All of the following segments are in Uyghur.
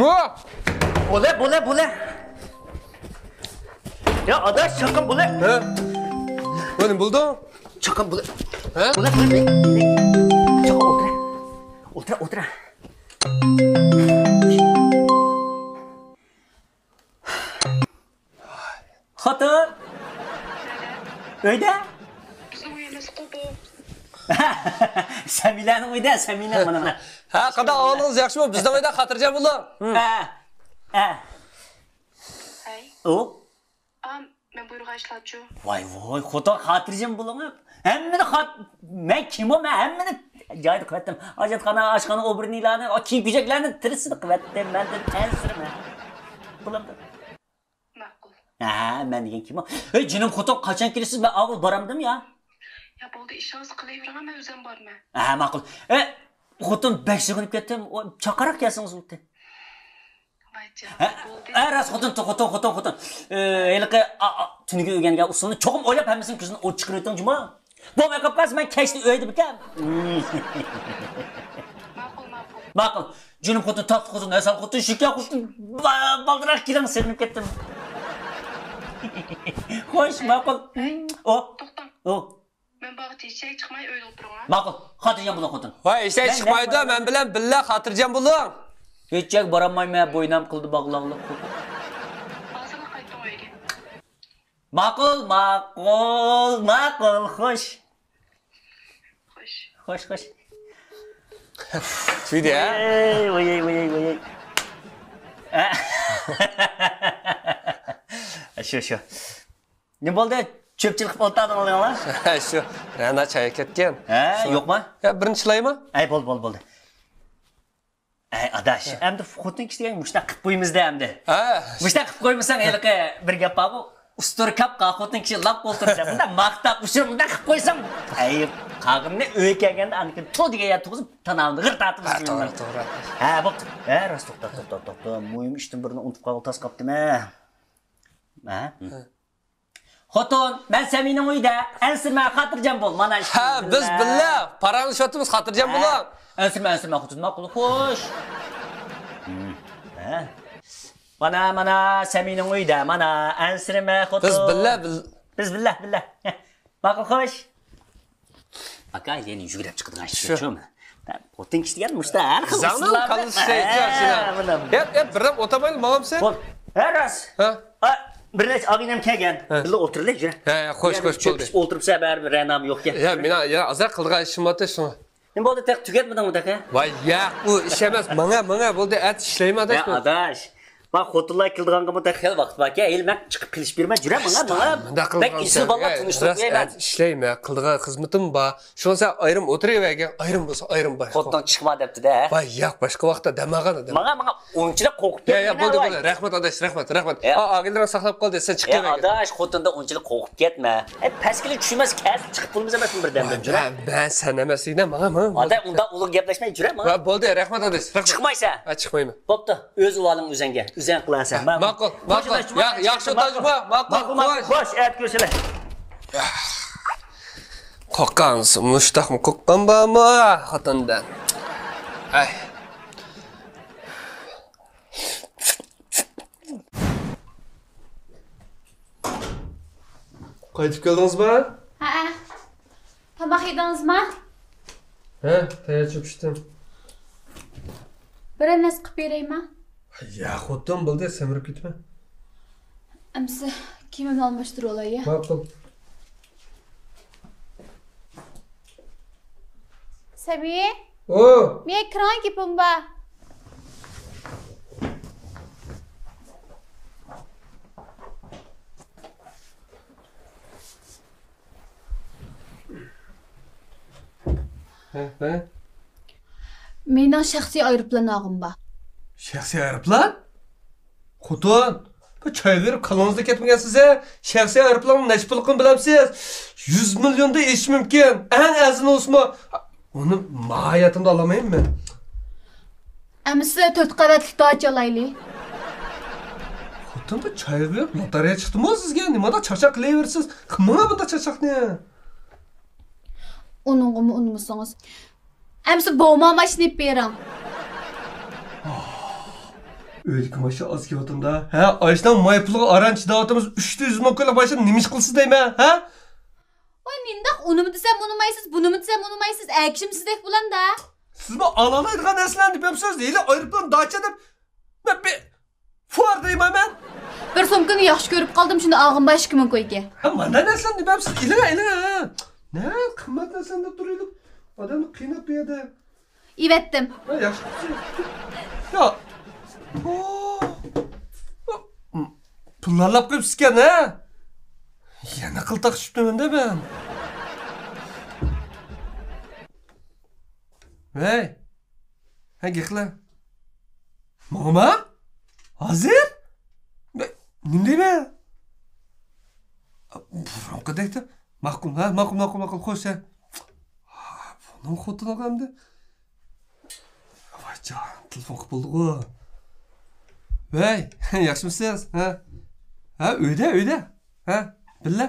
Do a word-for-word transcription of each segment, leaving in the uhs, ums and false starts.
بولە، بولە، بولە. يا ئاداش، چاققان بولە. ھە؟ نېمە بولدى؟ چاققان بولە. ھە؟ بولە، بولە، بولە. چاققان ئولتۇرە. ئولتۇرە، ئولتۇرە. خوتۇن! ئۆيدە؟ بىزنىڭ ئۆي ئەمەسقۇ بۇ. سەمىنەنىڭ ئۆيدە، سەمىنە مانا، مانا. ھە، قانداق ئەھۋالىڭىز، ياخشىمۇ؟ بىزنىڭ ئۆيدە خاتىرجەم بولۇڭ. ھە. ھە. ھەي. ئۇ؟ ئا، مەن بۇيرۇغان ئىشلارچۇ؟ ۋاي، ۋاي، خوتۇن خاتىرجەم بولۇڭ. ھەممىنى خات-، مەن كىمۇ؟ مەن ھەممىنى جايىدا قىلىۋەتتىم. ھاجەتخانا، ئاشخانا، ئوبورنىيلارنى، كىيىم-كېچەكلەرنى تىرىسىدا قىلىۋەتتىم. مەندىن ئەنسىرىمە. بولامدۇ؟ ماقۇل. ھە، مەن دېگەن كىمۇ؟ ھەي، جېنىم خوتۇن، قاچان كېلىسىز؟ مەن ئاغۇل بارامدىم يا. يا بولدى، ئىشىڭىزنى قىلىۋېرىڭ، مەن ئۆزۈم بارىمەن. ھە، ماقۇل. ئە، خوتۇن، بەك سېغىنىپ كەتتىم. ئو، چاققانراق كەلسىڭىز بولاتتى. ۋايجان، ھە؟ بولدى. ھە، راست، خوتۇن، خوتۇن، خوتۇن، خوتۇن. ئە، ھېلىقى، ئا، ئا، تۈنۈگۈن ئۆگەنگەن ئۇسۇلنى چوقۇم ئويلاپ ھەممىسىنىڭ كۆزىدىن ئوت چىقىرىۋېتىڭ جۇمۇ. بولماي قاپ قالسا، مەن كەچتە ئۆيدىمىكەن. ماقۇل، ماقۇل. ماقۇل. جېنىم خوتۇن، تاتلىق خوتۇن، ھەسەل خوتۇن، شېكەر خوتۇن، با-، بالدۇرراق كېلىڭ، سېغىنىپ كەتتىم. خوش، ماقۇل. ئو. توختاڭ. ئو. مەن بارغىچە ھېچ يەرگە چىقماي ئۆيدە ئولتۇرۇڭ ھە. ماقۇل، خاتىرجەم بولۇڭ خوتۇن. ۋاي، ھېچ يەرگە چىقمايدۇ، مەن بىلەن بىللە خاتىرجەم بولۇڭ. ھېچ يەرگە بارالمايمەن، بوينام قىلدى باغلاغلىق. ھازىرلا قايتىڭ ئۆيگە. ماقۇل، ماقۇل، ماقۇل، خوش. خوش. خوش، خوش. تۈگىدى ھە؟ ۋاي، ۋاي، ۋاي، ۋاي. شۇ، شۇ. نېمە بولدى؟ چۆپچىلىك قىلىپ ئولتۇردۇڭلار؟ شۇ، رەنا چاي كەتكەن. ھە، شۇ. يوقما؟ يا، بىرنى چىلايما؟ ئەي، بولدى، بولدى، بولدى. ئەي، ئاداش، ھە. ئەمدى خوتۇن كىشى دېگەن مۇشۇنداق قىلىپ قويىمىز-دە ئەمدى. ھە. مۇشۇنداق قىلىپ قويمىساڭ، ھېلىقى بىر گەپ بارغۇ، ئۇستۇرا كاپقا خوتۇن كىشى لاپ ئولتۇرۇپ دەپ، مۇنداق ماختاپ، ئۇشۇرۇپ، مۇنداق قىلىپ قويساڭ، ئەي، قاغىنىنى ئۆيگە كەلگەندە ئاندىن كېيىن تو دېگەن يەر تۇرغۇزۇپ، تاناۋىنى غىرتاتىۋېتىسىز. ھە، توغرا، توغرا. ھە، بوپتۇ. ھە، راست، توختا، توختا، توختا. مۇھىم ئىشتىن بىرنى ئۇنتۇپ قالغىلى تاس قاپتىمەن. ھە؟ ھە. خوتۇن، مەن سەمىنىڭ ئۆيىدە. ئەنسىرىمە، خاتىرجەم بول. مانا ئىككىمىز ھە، بىز بىللە. بىللە پاراڭلىشىۋاتىمىز، خاتىرجەم ھە. بولۇڭ. ئەنسىرىمە، ئەنسىرىمە، خوتۇن، ماقۇل، خوش. ھە. مانا، مانا، سەمىنىڭ ئۆيىدە. مانا، ئەنسىرىمە، خوتۇن. بىز بىللە، بىل- بىز بىللە، بىللە. ماقۇل، خوش. ئاكا، يەنە يۈگۈرۈپ چىقىدىغان ئىش شۇ. شۇمۇ؟ خوتۇن كىشى دېگەن مۇشتا ھەر خىل زاڭنىڭ ئۇسۇللار كاللىسى بىلەن. شەيتان شۇ. ھە، مانا. ياق، ياق، بىر ئولتۇرمايلى، ماڭامسەن؟ بول. ھە، راست. ھە؟ ھە، بىر نەچچە ئاغىنەم كەلگەن. ھە. بىللە ئولتۇرىلى، يۈرە. ھە، ھە، خوش، يەنە خوش، بولدى. ئولتۇرۇپ سەن بەرىبىر رەنام يوق يا. يا، مېنىڭ يا ئازراق قىلىدىغان ئىشىم بارتى شۇڭا. نېمە بولدى، تېخى تۈگەتمىدىڭمۇ تېخى؟ ۋاي، ياق، ئۇ ئىش ئەمەس، ماڭا، ماڭا، بولدى، ئەتە ئىشلەيمەن، ئاداش. يا، ئاداش. ما خوتۇنلار كېلىدىغانغىمۇ تېخى خېلى ۋاقىت باركەن، ھېلى مەن چىقىپ قېلىشىپ يۈرمە، جۈرە ماڭا، ماڭا. بەك ئېسىل بالىلار تونۇشتۇرۇپ قوياي مەن. ئىشلەيمەن، قىلىدىغان خىزمىتىم بار. شۇڭا سەن ئايرىم ئولتۇرۇۋەرگىن، ئايرىم بولسا ئايرىم بار. خوتۇن چىقما دەپتۇ-دە. ۋاي ياق، باشقا ۋاقىتتا دەم ئالغان ئادەم. ماڭا، ماڭا ئۇنچىلىك قورقۇپ كەتمە. يا، يا، بولدى، بولدى. رەھمەت ئاداش، رەھمەت، رەھمەت. يا. ئا، ئاغىنىلىرىڭ ساقلاپ قالدى، سەن چىقىۋەرگىن. يا ئاداش، خوتۇندىن ئۇنچىلىك قورقۇپ كەتمە. ئەي، پەسكىلى چۈشمەس، كەلسە چىقىپ بولىمىز ئەمەسمۇ بىردەمدىن، جۈرە. مەن، مەن سەن ئەمەس دېگىنە، ماڭا، ماڭا. ئاداش، ئۇنداق ئۇلۇغ گەپلەشمەي، جۈرە، ماڭا. ۋە بولدى، رەھمەت ئاداش، رەھمەت. چىقمايسەن؟ ھە، چىقمايمەن. بوپتۇ، ئۆز ئۇۋالىڭ ئۆزەڭگە، ئۆزەڭ قىلارسەن. ماقۇل، ماقۇل. ياخشى، تاجما، ماقۇل، ماقۇل، ماقۇل. خوش، ئەتە كۆرۈشەيلى. قورققانسىز، مۇشتاقمۇ قورققان بارمۇ خوتۇندىن؟ ھەي. قايتىپ كەلدىڭىزمۇ؟ ھەئە. تاماق يېدىڭىزمۇ؟ ھە، تەييارچە پىشتىم. بىرەر نەرسە قىلىپ بېرەيمۇ؟ ياق، خوتۇن، بولدى، سەمرىپ كېتىمەن. ئەمسە كىيىمىمنى ئالماشتۇرۇۋالاي، يا؟ ماقۇل. سەمى؟ ئۇ. مېنىڭ كىرىڭ گېپىم بار. ھە، ھە. مېنىڭ شەخسىي ئايروپىلان ئالغۇم بار. شەخسىي ئايروپىلان؟ خوتۇن، بۇ چايغا بېرىپ كاللىڭىزدىن كەتمىگەنسىز ھە؟ شەخسىي ئايروپىلاننىڭ نەچچە پۇللۇقىنى بىلەمسىز؟ يۈز مىليوندىن ئېشىشى مۇمكىن. ئەڭ ئەرزىنى بولسىمۇ. ئۇنى ما ھاياتىمدا ئالالمايمەن مەن. ئەمىسە تۆت قەۋەتلىك داچا ئالايلى. خوتۇن، بۇ چايغا بېرىپ لوتارىيە چىقتىمۇ سىزگە؟ نېمانداق چاقچاق قىلىۋېرىسىز؟ قىلماڭ بۇنداق چاقچاقنى. ئۇنىڭغىمۇ ئۇنىمىسىڭىز. ئەمىسە بوۋما ماشىنا ئېلىپ بېرىڭ. ئۆيدىكى ماشىنا ئاز كېلىۋاتامدا. ھە، ئاشۇنىڭ ماي پۇلىغا ئاران چىداۋاتىمىز، ئۈچ يۈز مىڭ كويلۇق ماشىنا نېمە ئىش قىلسا دەيمەن، ھە؟ ۋاي نېمىنداق ئۇنىمۇ دېسەم ئۇنىمايسىز، بۇنىمۇ دېسەم ئۇنىمايسىز، ئەگىشىمسىزدەك بولامدا. سىزمۇ ئالالايدىغان نەرسىلەرنى دەپسىز، ھېلى ئايروپىلان داچا دەپ، مەن بىر فۇر دەيمەن مەن. بىر سومكىنى ياخشى كۆرۈپ قالدىم، شۇنى ئالغىن بار ئىككى مىڭ كويكە. ھە، مانداق نەرسىلەرنى دەپسىز، ئېلىڭە، ئېلىڭە، ھە. نە قىممەت نەرسىلەرنى دەپ تۇرۇۋېلىپ، ئادەمنى قىيناپ بۇ يەردە. ئېۋەتتىم. ھە، ياخشى قىپسىز. يا. ئو. پۇل ھاللاپ قويۇپسىكەن، ھە؟ يەنە قىلتاق چۈشۈپتىمەن-دە مەن. ھەي. ھە، گەپ قىلە. ماڭىمۇ؟ ھازىر؟ نېمە دەيمەن؟ بۇرۇنقىدەك. ماقۇل، ھە، ماقۇل، ماقۇل، ماقۇل، خوش، ھە. ھا، بۇنىڭ خوتۇنىغۇ ئەمدى. ۋاي جان، تېلېفون قىلىپ بولدىغۇ. ۋەي، ياخشىمۇسىز؟ ھە؟ ھە، ئۆيدە، ئۆيدە. ھە، بىللە.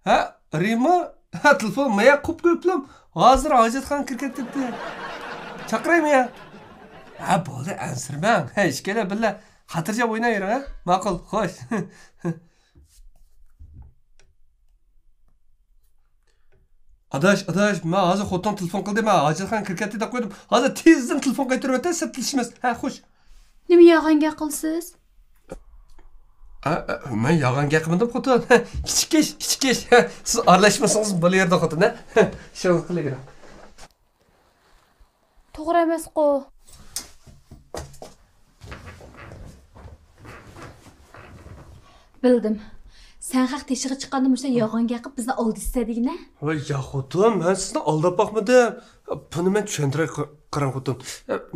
ھە، رىما؟ ھە، تېلېفون مايا قوپ قويۇپلام. ھازىر ھاجەتخانىغا كىرىپ كەتتى. چاقىرايمۇ يا؟ ھە، بولدى، ئەنسىرىمەڭ. ھە، ئىككىيلەن بىللە خاتىرجەم ئويناۋېرىڭ، ھە؟ ماقۇل، خوش. ئاداش، ئاداش، ماڭا ھازىر خوتۇن تېلېفون قىلدى، مەن ھاجەتخانىغا كىرىپ كەتتى دەپ قويدۇم. ھازىر تېزدىن تېلېفون قايتۇرۇۋەتە، سەپلىشىمىز. ھە، خوش. نېمە يالغان گەپ قىلىسىز؟ ئا، ئا، مەن يالغان گەپ قىلمىدىم، خوتۇن. كىچىك ئىش، كىچىك ئىش. سىز ئارىلاشمىسىڭىز بولۇۋېرىدۇ، خوتۇن، ھە؟ ئىشىڭىزنى قىلىۋېرىڭ. توغرا ئەمەسقۇ؟ بىلدىم. سەن خەق تېشىغا چىققاندا مۇشۇنداق يالغان گەپ قىلىپ بىزنى ئالدىسا دېگىنە؟ ۋاي ياق خوتۇن، مەن سىزنى ئالداپ باقمىدىم. بۇنى مەن چۈشەندۈرەي، قاراڭ خوتۇن.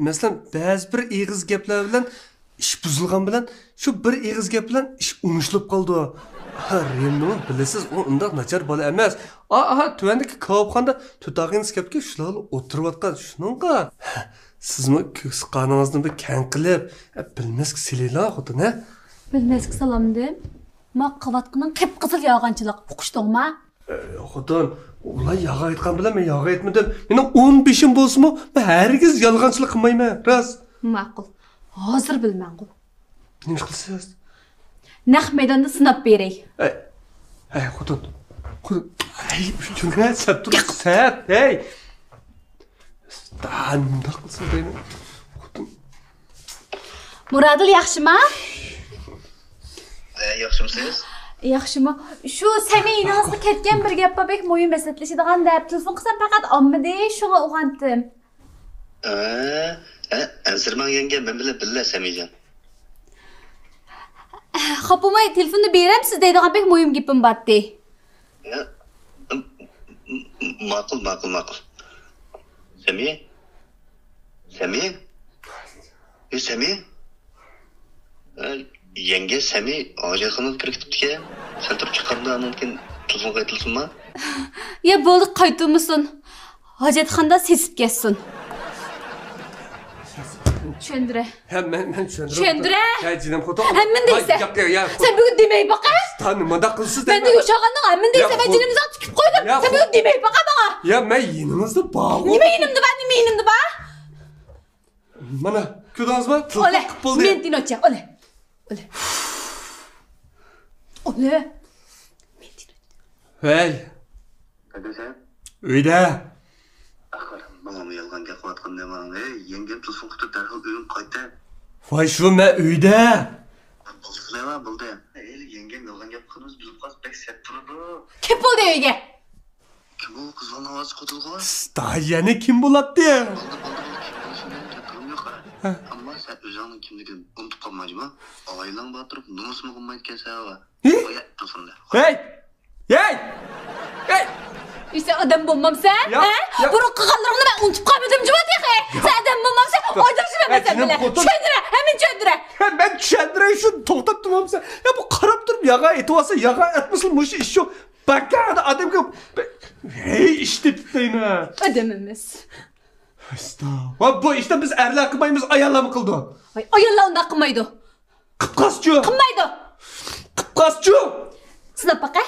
مەسىلەن، بەزى بىر ئېغىز گەپلەر بىلەن ئىش بۇزۇلغان بىلەن، شۇ بىر ئېغىز گەپ بىلەن ئىش ئوڭشىلىپ قالىدۇ. ھا، رېمنىمۇ بىلىسىز، ئۇ ئۇنداق ناچار بالا ئەمەس. ئا، ئاھا، تۆۋەندىكى كاۋاپخانىدا تۆت ئاغىنىسى كەپكە شۇلارلا ئولتۇرۇۋاتقان، شۇنىڭغا. سىزمۇ كۆكسى قانىڭىزنى بىر كەڭ قىلىپ، بىلمەسكە سېلىلا، خوتۇن، ھە؟ بىلمەسكە سالامدىم. ما قىلىۋاتقىنىڭ قىپقىزىل يالغانچىلىق، ئۇقۇشتۇڭما؟ ئە، خوتۇن، ئۇلار يالغان ئېيتقان بىلەن مەن يالغان ئېيتمىدىم. مېنىڭ ئون بېشىم بولسىمۇ، مەن ھەرگىز يالغانچىلىق قىلمايمەن، راست. ماقۇل. ھازىر بىلىمەنغۇ. نېمە ئىش قىلىسىز؟ نەق مەيداندا سىناپ بېرەي. ئەي، ئەي، خوتۇن. خوتۇن. ئەي، ئۈچۈن سەت تۇرۇپ، سەت، ئەي. مۇنداق قىلسىڭىز دەيمەن. خوتۇن. مۇرادىل ياخشىما؟ ئە، ياخشىمۇسىز؟ ياخشىمۇ؟ شۇ سەمىيە يېنىڭىزغا كەتكەن، بىر گەپ بار، بەك مۇھىم مەسلىھەتلىشىدىغان دەپ تېلېفون قىلسام پەقەت ئالمىدى، شۇڭا ئويغاندىم. ئە، ئە، ئەنسىرىمەڭ يەڭگە، مەن بىلەن بىللە سەمىيەجان. خاپا بولماي تېلېفوننى بېرەمسىز دەيدىغان بەك مۇھىم گېپىم بارتتى. ئە، م-، م-، ماقۇل، ماقۇل، ماقۇل. سەمىيە؟ سەمىيە؟ ئى، سەمىيە؟ ئە، يەڭگە سەمىيە ھاجەتخانىغا كىرىپ كېتىپتىكەن. سەل تۇرۇپ چىققاندا ئاندىن كېيىن تېلېفون قايتىلىسۇنما؟ يا بولدى، قايتۇرمىسۇن. ھاجەتخانىدا سېسىپ كەتسۇن. چۈشەندۈرە. ھە، مەن، مەن چۈشەندۈرەم. چۈشەندۈرە. ھە، جېنىم خوتۇن. ھەممىنى دەيسەن. ياق، ياق، ياق. سەن بۈگۈن دېمەي باقە. سىز نېمانداق قىلىسىز دەيمەن. مەن دېگەن ئوخشىغاننىڭ ھەممىنى دەيسەن، مەن جېنىمنى تىكىپ قويدۇم. سەن بۈگۈن دېمەي باقە ماڭا. يا، مەن يېنىڭىزدا بارغۇ. نېمە يېنىمدا بار، نېمە يېنىمدا بار؟ مانا، كۆردىڭىزمۇ؟ تېلېفون قىلىپ بولدى. مېنى تىنچ، ئولە. ئولە. ئولە. مېنى تىنچ. ھەي. قەيدە سەن؟ ئۆيدە. ئاخىر ماڭىمۇ يالغان گەپ قىلىۋاتقان نېمەڭ؟ ھەي، يەڭگەم تېلېفون قىلىپتۇ، دەرھال ئۆيۈڭگە قايت. ۋاي شۇ، مەن ئۆيدە. بولدى، قىلىۋەر، بولدى. ھېلى يەڭگەم يالغان گەپ قىلىمىز، بىلىپ قالسا بەك سەت تۇرىدۇ. كەپ بولدى ئۆيگە. كىم ئۇ؟ قىزلارنىڭ ئاۋازى قوتۇلغۇ. دا يەنە كىم بولاتتى؟ بولدى، بولدى، بولدى، كىم بولۇشىنى مېنىڭ گەپ قىلغۇم يوق. ھە. ئەمما سەن ئۆزۈڭنىڭ كىملىكىنى ئۇنتۇپ قالمايجىما؟ ئائىلەڭ بار تۇرۇپ نومۇسمۇ قىلمايدىكەنسەن ھە. ھە؟ قوي تېلېفوننى. ھەي! ھەي! ھەي! ئى، سەن ئادەم بولمامسەن؟ ياق، ھە؟ ياق. بۇرۇن قىلغانلىرىڭنى مەن ئۇنتۇپ قالمىدىم جۇما تېخى. ياق. سەن ئادەم بولمامسەن؟ ھە. ئايدۇرسىمەن مەن سەن بىلەن. چۈشەندۈرە، ھەممىنى چۈشەندۈرە. ھە، مەن چۈشەندۈرەي شۇ، توختاپ تۇرمامسەن؟ يا بۇ قاراپ تۇرۇپ ياغا ئېتىۋالسا، ياغا ئەتمىسىلا مۇشۇ ئىش شۇ. باكا ئادەمگە، ھەي، ئىش تېپىپ دەيمەن. ئادەم ئەمەس. ئاستا. ۋە بۇ ئىشنى بىز ئەرلەر قىلمايمىز، ئاياللارمۇ قىلىدۇ. ۋاي، ئاياللار ئۇنداق قىلمايدۇ. قىپقاسچۇ. قىلمايدۇ. قىپقاسچۇ. سىناپ باقە.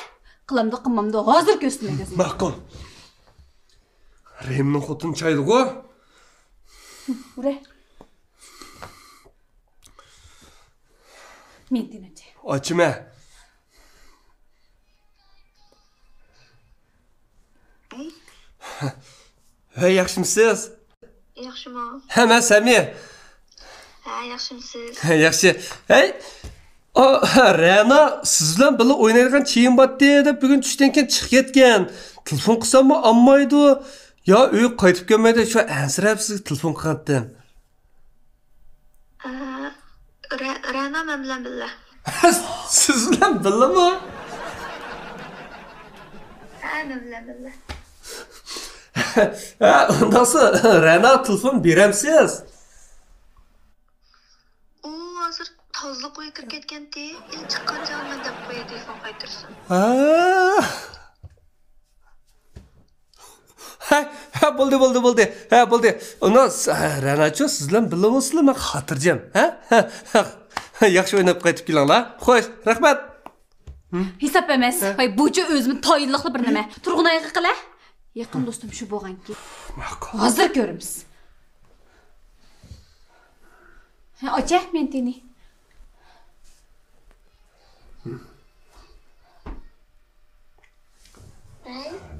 قىلامدۇ، قىلمامدۇ، ھازىر كۆرسىتىمەن كۆزۈڭگە. ماقۇل. رېمنىڭ خوتۇنى چايدىغۇ. ئۇرە. مېنى تىنچ. ئاچىمەن. ھەي، ياخشىمۇسىز؟ ياخشىمۇ؟ ھە، مەن سەمى. ھە، ياخشىمۇسىز؟ ياخشى. ھەي، ئا، رەنا سىز بىلەن بىللە ئوينايدىغان چېيىم باتتى دەپ بۈگۈن چۈشتىن كېيىن چىقىپ كەتكەن. تېلېفون قىلساممۇ ئالمايدۇ. يا ئۆيگە قايتىپ كەلمەيدۇ، شۇ ئەنسىرەپ سىزگە تېلېفون قىلغانتىم. ئە، رە-، رەنا مەن بىلەن بىللە. سىز بىلەن بىللىمۇ؟ ھە، مەن بىلەن بىللە. ھە، ئۇنداقسا رەناغا تېلېفون بېرەمسىز؟ ئۇ ھازىر تازىلىق ئۆيگە كىرىپ كەتكەنتى. ئىلى چىققان چاغدا مەن دەپ قوياي، تېلېفون قايتۇرسۇن. ھە. ھە، ھە، بولدى، بولدى، بولدى. ھە، بولدى. ئۇنى س-، ھە، رەناچۇ، سىز بىلەن بىللە بولسىلا، مەن خاتىرجەم. ھە؟ ھە، ھە. ياخشى ئويناپ قايتىپ كېلىڭلار. خوش، رەھمەت. ھېساب ئەمەس. ھە؟ ۋاي، بۇچۇ ئۆزىمۇ تايىنلىقلا بىر نېمە. تۇرغۇنئايغا قىلە. يېقىن دوستۇم شۇ بولغانكى. ماقۇل. ھازىر كۆرىمىز. ھە، ئاچە، مېنى تىنى.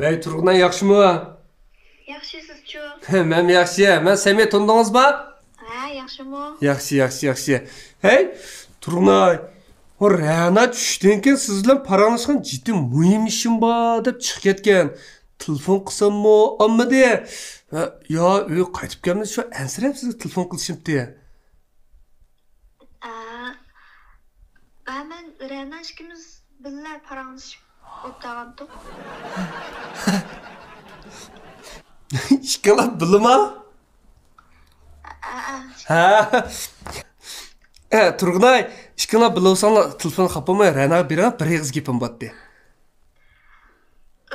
ۋەي، تۇرغۇنئاي ياخشىمۇ؟ ياخشى، سىزچۇ؟ مەن ياخشى. مەن سەمى، تونۇدىڭىزما؟ ھە، ياخشىمۇ؟ ياخشى، ياخشى، ياخشى. ھەي، تۇرغۇنئاي. ئۇ رەنا چۈشتىن كېيىن سىز بىلەن پاراڭلاشقان جىددىي مۇھىم ئىشىم بار دەپ چىقىپ كەتكەن. تېلېفون قىلساممۇ ئالمىدى. ۋە يا ئۆيگە قايتىپ كەلمىدى، شۇ ئەنسىرەپ سىزگە تېلېفون قىلىشىمتى. ئە، ئە، مەن رەنا ئىككىمىز بىللە پاراڭلىشىپ ئولتۇرغانتۇق. ئىككىڭلار بىللىما؟ ئە، ئە. ھە. ئە، تۇرغۇنئاي، ئىككىڭلار بىللە بولساڭلار، تېلېفوننى خاپا بولماي، رەناغا بېرىڭ، بىر ئېغىز گېپىم بارتتى.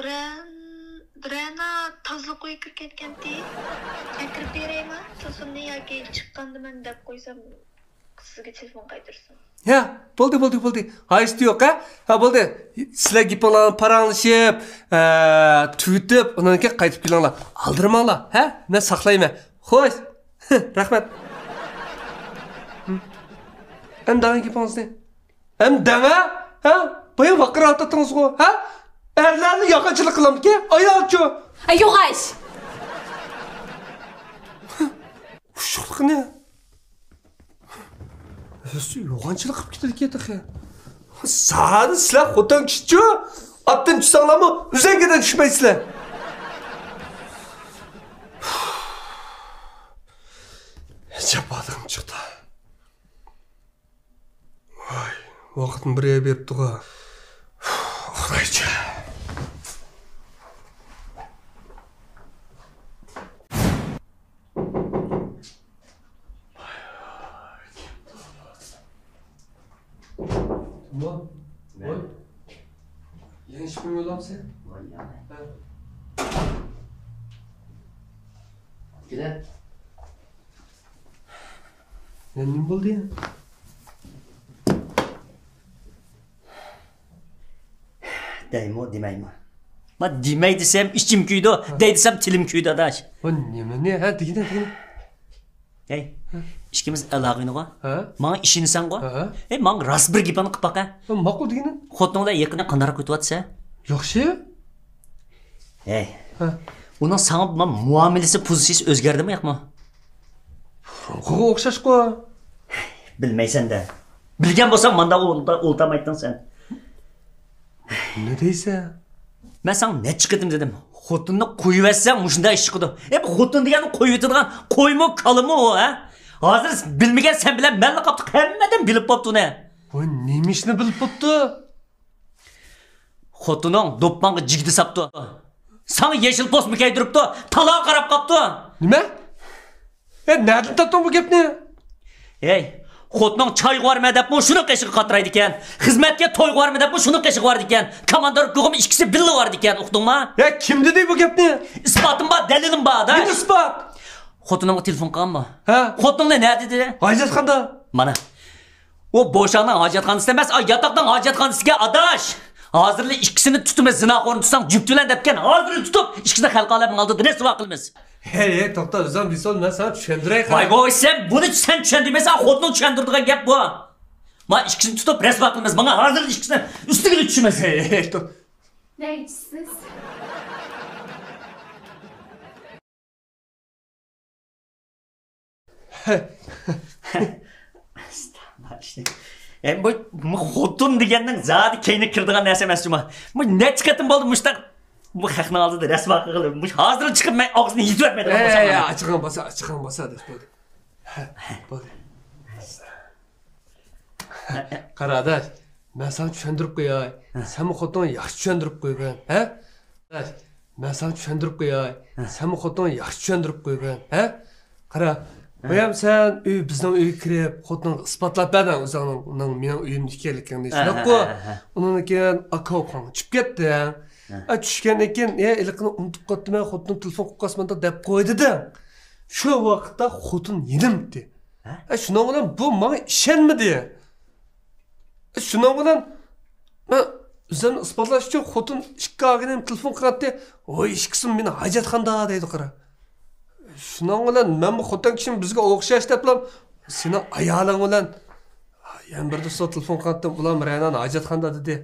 رەن-، رەنا تازىلىق ئۆيگە كىرىپ كەتكەنتى. مەن كىرىپ بېرەيما؟ تېلېفوننى ياكى چىققاندا مەن دەپ قويسام، سىزگە تېلېفون قايتۇرسۇن. يا، بولدى، بولدى، بولدى. ھاجىتى يوق، ھە؟ ھە، بولدى. سىلەر گېپىڭلارنى پاراڭلىشىپ، ئە، تۈگىتىپ، ئۇنىڭدىن كېيىن قايتىپ كېلىڭلار. ئالدىرىماڭلار، ھە؟ مەن ساقلايمەن. خوش. رەھمەت. ئەمدى دەڭە گېپىڭىزنى. ئەمدى دەڭە، ھە؟ بايا ۋارقىراۋاتاتتىڭىزغۇ، ھە؟ ئەرلەرنى يالغانچىلىق قىلامدىكى، ئايالچۇ. ئە، يوغاش! ئۇششۇقلۇقنى. ئۆزى يوغانچىلىق قىلىپ كېتىدىكەن تېخى. زادى سىلەر خوتۇن كىشىچۇ؟ ئاتتىن چۈشسەڭلارمۇ ئۈزەڭگىدىن چۈشمەيسىلەر. جاپالىقىم چىقتى. ۋاي، ۋاقىتمۇ بىر يەر بېرىپتىغۇ. ئۇخلايچۇ. يېڭى ئىشقىمۇ يوللاپسەن؟ ھە. كېلە. يا نېمە بولدى يا؟ دەيمۇ، دېمەيمۇ؟ ما دېمەي دېسەم ئىچىم كۆيىدۇ، ھە. دەي دېسەم تىلىم كۆيىدۇ، ئاداش. بۇ نېمىنى؟ ھە، دېگىنە، دېگىنە. ھەي، ھە. ئىككىمىز ئالاقە ئوينىغۇ. ھە. ماڭا ئىشىنىسەنغۇ؟ ھە. ھەي، ماڭا راست بىر گېپىڭنى قىپ باقە. ھە، ماقۇل دېگىنە. خوتۇنۇڭ بىلەن يېقىندا قانداقراق ئۆتۈۋاتىسەن؟ ياخشى. ھەي. ھە. ئۇنىڭ ساڭا بولغان مۇئامىلىسى، پوزىتسىيىسى ئۆزگەردىمۇ ياقمۇ؟ بۇرۇنقىغا ئوخشاشقۇ. بىلمەيسەن-دە. بىلگەن بولساڭ ماندا ئولتا-، ئولتۇرمايتتىڭ سەن. نېمە دەيسەن؟ مەن ساڭا نەچچە قېتىم دېدىم، خوتۇننى قويۇۋەتسەڭ مۇشۇنداق ئىش چىقىدۇ. ئەي، بۇ خوتۇن دېگەننى قويۇۋېتىدىغان قويمۇ، كالىمۇ ئۇ، ھە؟ ھازىر بىلمىگەن سەن بىلەن مەنلا قاپتۇق، ھەممە ئادەم بىلىپ بوپتۇ ئۇنى. بۇ نېمە ئىشنى بىلىپ بوپتۇ؟ خوتۇنۇڭ دوپپاڭغا جىگدە ساپتۇ. ساڭا يېشىل پوستمۇ كىيدۈرۈپتۇ، تالاغا قاراپ قاپتۇ. نېمە؟ ئە، نەدىن تاپتىڭ بۇ گەپنى؟ ھەي، خوتۇنۇڭ چايغا بارىمەن دەپمۇ شۇنىڭ قېشىغا قاترايدىكەن. خىزمەتكە، تويغا بارىمەن دەپمۇ شۇنىڭ قېشىغا بارىدىكەن. كوماندىركىغىمۇ ئىككىسى بىللە بارىدىكەن، ئۇقتۇڭما؟ ھە، كىم دېدى بۇ گەپنى؟ ئىسپاتىم بار، دەلىلىم بار، ئاداش. نېمە ئىسپات؟ خوتۇنۇڭغا تېلېفون قىلغانمۇ؟ ھە. خوتۇنۇڭ نەدە دېدى؟ ھاجەتخانىدا. مانا. ئۇ بوشاڭنىڭ ھاجەتخانىسى ئەمەس، ئا، ياتاقنىڭ ھاجەتخانىسىكەن، ئاداش. ھازىرلا ئىككىسىنى تۇتىمىز، زىناخورنى تۇتساڭ جۈپتى بىلەن دەپكەن، ھازىرلا تۇتۇپ ئىككىسىنى خەلق ئالەمنىڭ ئالدىدا رەسۋا قىلىمىز. ھەي، ھەي، توختا، ئۆزۈڭ بىسول، مەن ساڭا چۈشەندۈرەي قارا. ۋاي، ۋاي، سەن بۇنى سەن چۈشەندۈرمەيسەن، خوتۇنۇڭ چۈشەندۈرىدىغان گەپ بۇ. ما ئىككىسىنى تۇتۇپ رەسۋا قىلىمىز. ماڭا ھازىر ئىككىسىنى ئۈستىگە چۈشىمىز. ھەي، ھەي، توختا. نەگە چۈشىسىز؟ ئەي، بۇ، بۇ خوتۇن دېگەننىڭ زادى كەينىگە كىرىدىغان نەرسە ئەمەس جۇما. بۇ نەچچە قېتىم بولدى مۇشتاق بۇ خەقنىڭ ئالدىدا رەسۋا قىلغىلى. مۇشۇ ھازىر چىقىپ مەن ئاغزىنى يېپىۋەتمەيدىغان بولسام. ئەي، ئەي، ئاچچىقىڭ باسا، ئاچچىقىڭ باسا دەپ بولدى. بولدى. قارا ئاداش، مەن ساڭا چۈشەندۈرۈپ قوياي. ھە. سەنمۇ خوتۇنۇڭغا ياخشى چۈشەندۈرۈپ قويغىن، ھە؟ ئاداش، مەن ساڭا چۈشەندۈرۈپ قوياي. ھە. سەنمۇ خوتۇنۇڭغا ياخشى چۈشەندۈرۈپ قويغىن، ھە؟ قارا، ھە. بايام سەن ئۆي، بىزنىڭ ئۆيگە كىرىپ، خوتۇنۇڭغا ئىسپاتلاپ بەردىڭ ئۆزۈڭنىڭ مېنىڭ ئۆيۈمدە ئىكەنلىكىڭنى، ھە، شۇنداققۇ؟ ھە، ھە، ھە. ئۇنىڭدىن كېيىن ئاكا ئوقۇڭ چۈشۈپ كەتتىڭ. ھە. ئە، چۈشكەندىن كېيىن، ئە، ھېلىقىنى ئۇنتۇپ قاپتىمەن، خوتۇنۇم تېلېفون قىلىپ قالسا مانداق دەپ قوي دېدىڭ. شۇ ۋاقىتتا خوتۇن يېنىمتى. ھە؟ ئە، شۇنىڭ بىلەن بۇ ماڭا ئىشەنمىدى. ئە، شۇنىڭ بىلەن مەن ئۆزۈمنى ئىسپاتلاش ئۈچۈن خوتۇن ئىككى ئاغىنەم تېلېفون قىلاتتى. ۋوي، ئىككىسىمۇ مېنى ھاجەتخانىدا دەيدۇ، قارا. شۇنىڭ بىلەن مەنمۇ خوتۇن كىشىم بىزگە ئوخشاش دەپلا سېنىڭ ئايالىڭ بىلەن يەنە بىر دوستلار تېلېفون قىلاتتىم، ئۇلارمۇ رەنانى ھاجەتخانىدا دېدى.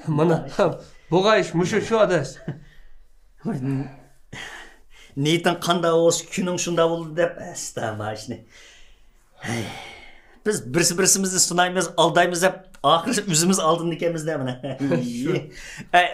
مانا، بولغان ئىش مۇشۇ، شۇ ئاداش. نىيىتىڭ قانداق بولسا، كۈنۈڭ شۇنداق بولىدۇ دەپ، ئەستا ماشىنى. ھەي، بىز بىرسى-بىرسىمىزنى سىنايمىز، ئالدايمىز دەپ، ئاخىرى ئۆزىمىز ئالدىنىدىكەنمىز-دە، مانا. شۇ. ئەي،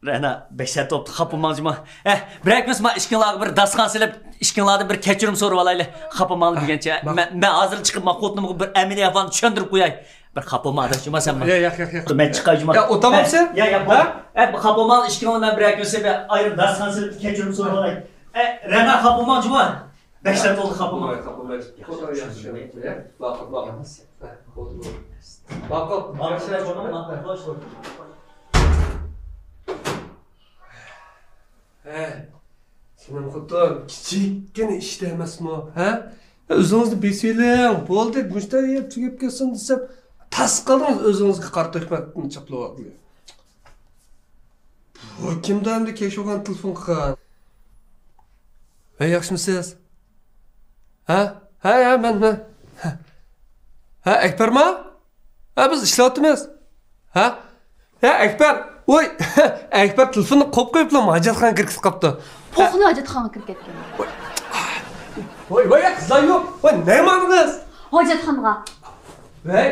رەنا، بەك سەت بوپتۇ، خاپا بولماڭ جۇما. ئەي، بىر ئەكمىسە ما ئىككىڭلارغا بىر داستىخان سېلىپ، ئىككىڭلاردىن بىر كەچۈرۈم سورىۋالايلى. خاپا بولماڭلار دېگەنچە. مەن، مەن ھازىر چىقىپ، ما خوتۇنۇمغا بىر ئەمەلىي ئەھۋالنى چۈشەندۈرۈپ قوياي. بىر خاپا بولما ئاداش جۇما سەن. يا، ياق، ياق، ياق. مەن چىقاي جۇما. يا، ئولتۇرمامسەن؟ يا، يا، بار. ھە؟ ئە، خاپا بولماڭ، ئىككىڭلار مەن بىر ئەكمىسە بىر ئايرىم داستىخان سېلىپ، كەچۈرۈم سورىۋالاي. ئە، رەنا، خاپا بولماڭ جۇما. بەك سەت بولدى، خاپا بولماڭ. خاپا بولماڭ. ياخشى، ياخشى. يا، ماقۇل، ماقۇل. ھە، بولدى، بولدى. ماقۇل. ماقۇل، ياخشى، ياخشى. ماقۇل، خوش. ھە، سېنىڭ خوتۇن كىچىككىنە ئىشتا ئەمەسمۇ، ھە؟ ئۆزىڭىزنى بېسىۋېلىڭ، بولدى، مۇشۇنداق يەپ تۈگەپ كەتسۇن دېسەم، تاس قالدىڭىز ئۆزىڭىزگە قارا تۆھمەتنى چاپلىۋالدىڭىز. بۇ كىمدۇ ئەمدى كەچ بولغان تېلېفون قىلغان؟ ھەي، ياخشىمۇسىز؟ ھە؟ ھە، ھە، مەن، مەن. ھە، ئەكبەرما؟ ھە، بىز ئىشلەۋاتىمىز. ھە؟ ھە، ئەكبەر! ۋوي! ئەكبەر تېلېفوننى قويۇپ قويۇپلا ھاجەتخانىغا كىرىپ كېتىپ قاپتۇ. پوخنا ھاجەتخانىغا كىرىپ كەتكەن. ۋوي! ۋوي، ۋوي، قىزلار يوق! ۋوي، نېمە ماڭدىڭىز؟ ھاجەتخانىغا. ۋەي،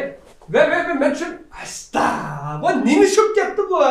ۋەي، ۋەي، ۋەي، مەن چۈشۈن-، ئاستا! ۋوي، نېمە چۈشۈپ كەتتى بۇ؟